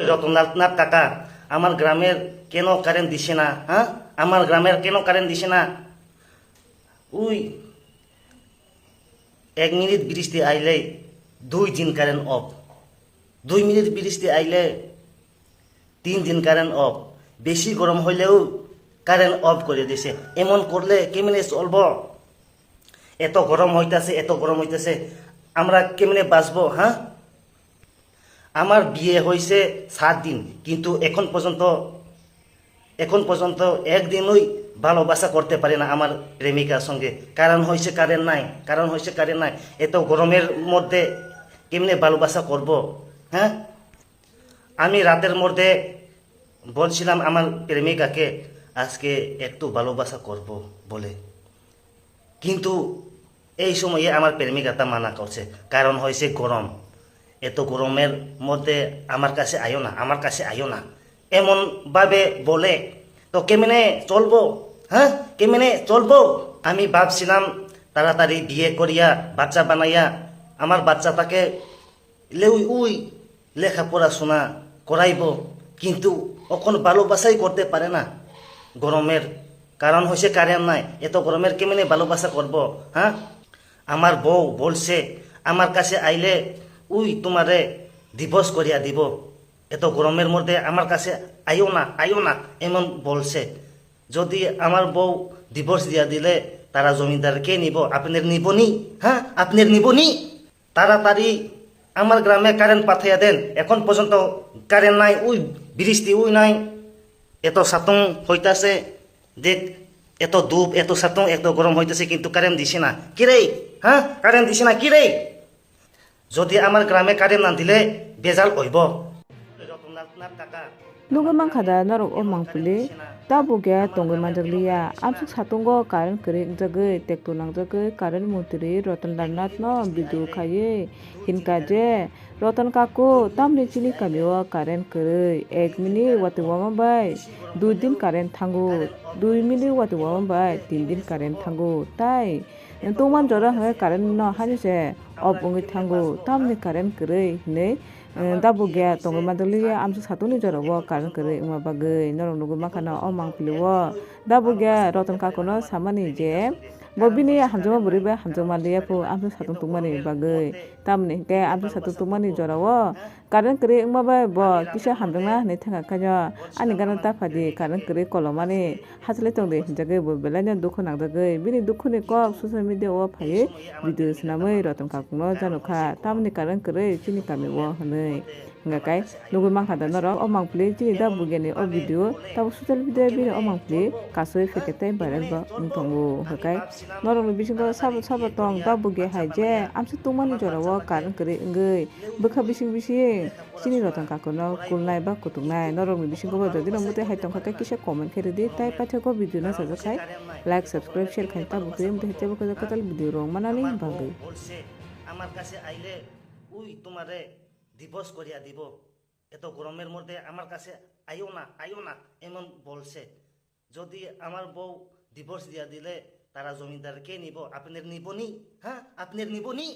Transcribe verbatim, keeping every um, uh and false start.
রতনলাল নাথ কাকা, আমার গ্রামের কেন কারেন্ট দিছে না? হ্যাঁ, আমার গ্রামের কেন কারেন্ট দিছে না? ওই এক মিনিট বৃষ্টি আইলে দুই দিন কারেন্ট অফ, দুই মিনিট বৃষ্টি আইলে তিন দিন কারেন্ট অফ, বেশি গরম হইলেও কারেন্ট অফ করে দিছে। এমন করলে কেমনে চলবো? এত গরম হইতাছে, এত গরম হইতাছে, আমরা কেমনে বাঁচবো? হ্যাঁ, আমার বিয়ে হয়েছে সাত দিন, কিন্তু এখন পর্যন্ত, এখন পর্যন্ত একদিনই ভালোবাসা করতে পারি না আমার প্রেমিকার সঙ্গে। কারণ হয়েছে কারেন্ট নাই, কারণ হয়েছে কারেন্ট নাই। এত গরমের মধ্যে কেমনে ভালোবাসা করব? হ্যাঁ, আমি রাতের মধ্যে বলছিলাম আমার প্রেমিকাকে, আজকে একটু ভালোবাসা করব বলে, কিন্তু এই সময়ে আমার প্রেমিকা তা মানা করছে, কারণ হয়েছে গরম। এত গরমের মধ্যে আমার কাছে আইও না, আমার কাছে আইও না, এমন ভাবে বলে। তো কেমনে চলবো? হ্যাঁ, কেমনে চলবো? আমি ভাবছিলাম তাড়াতাড়ি বিয়ে করিয়া, বাচ্চা বানাইয়া, আমার বাচ্চাটাকে লেউই উই লেখাপড়া শোনা করাইবো, কিন্তু অখন ভালোবাসাই করতে পারে না গরমের। কারণ হয়েছে কারেন্ট নাই, এত গরমের কেমনে ভালোবাসা করব? হ্যাঁ, আমার বউ বলছে আমার কাছে আইলে উই তোমারে ডিভোর্স করিয়া দিব, এত গরমের মধ্যে আমার কাছে আইও না, আইও না, এমন বলছে। যদি আমার বউ ডিভোর্স দিয়া দিলে তারা জমিদার কে নিব? আপনার নিবনি? হ্যাঁ, আপনার নিবনি? তাড়াতাড়ি আমার গ্রামে কারেন্ট পাঠাইয়া দেন। এখন পর্যন্ত কারেন্ট নাই, ওই বৃষ্টি ওই নাই, এত সাতং হইতাছে। দেখ, এত ধূপ, এত সাতং, এত গরম হইতেছে, কিন্তু কারেন্ট দিছে না। কি রে? হ্যাঁ, কারেন্ট দিছে না কি রে? যদি আমার গ্রামে কারেন্ট না দিলে বেজাল হইব। রতনলাল নাথ কাকা, Nugwi mankha da norok o mangpili? Tabuk ya tongwi manjakliya. Amsuk satungo current kwrwi wngjagwi tekto nangjagwi current montri Ratan Lalnath no video khaiwi hinkha je, Ratan kaku, tamni chini kamio current kwrwi? Ek minute watwi wama bai dui din current thango, dui minute watwi wama bai tin din current thango. Tai tungman jora hwnwi current no hani se off wngwi thango, tamni current kwrwi hinwi. Eh, dabuk ya tongwi manjakliya, amsuk satunni jorao current kwrwi wngma bagwi norok nugwi mankha na o mangpili o. Dabuk ya Ratan kakuno samani je bo bini hamjakma bwrwi bai hamjakma liya phu, amsuk satung tungmani bagwi. Tamoni hinkhe amsuk satung tungmani jorao current kwrwi wngma bai bo kisa hamjakna hinwi thangkha khaino ani gana ta phadi current kwrwi kolomani. Hachwlwi tongdi hinjagwi bo belaino dukhu nangjagwi. Bini dukhuni kok social media o phaiwi video swnamwi Ratan kakungno janukha. Tamoni current kwrwi chini kamio hinwi. Hwnkha khe nugwi mankha da norok o mangpili chini da bugeni o video. Tabuk social media bini o mangpili kasui phikhe tei viral bo wng tongo. Hwnkha khe norokni bisingo sabo sabo tong da buge hai je amsuk tungmani jorao current kwrwi wngwi bwkha bising bising. Chini Ratan kakuno kulnai ba kutuknai norokni bisingo bo jodi no mwtwi hai tongkha khe kisa comment khe rwdi, tai paithakgo video no sajak khai like, subscribe, share khai tabuk twi mwtwi hai teibo kwtal kwtal video rok manani bagwi. আমার কাছে আইলে উই তোমারে ডিভোর্স করিয়া দিব, এত গরমের মধ্যে আমার কাছে আইও না, আইও না, এমন বলছে। যদি আমার বউ ডিভোর্স দিয়া দিলে তারা জমিদার কে নিব? আপনার নিবনি? হ্যাঁ, আপনার নিবনি?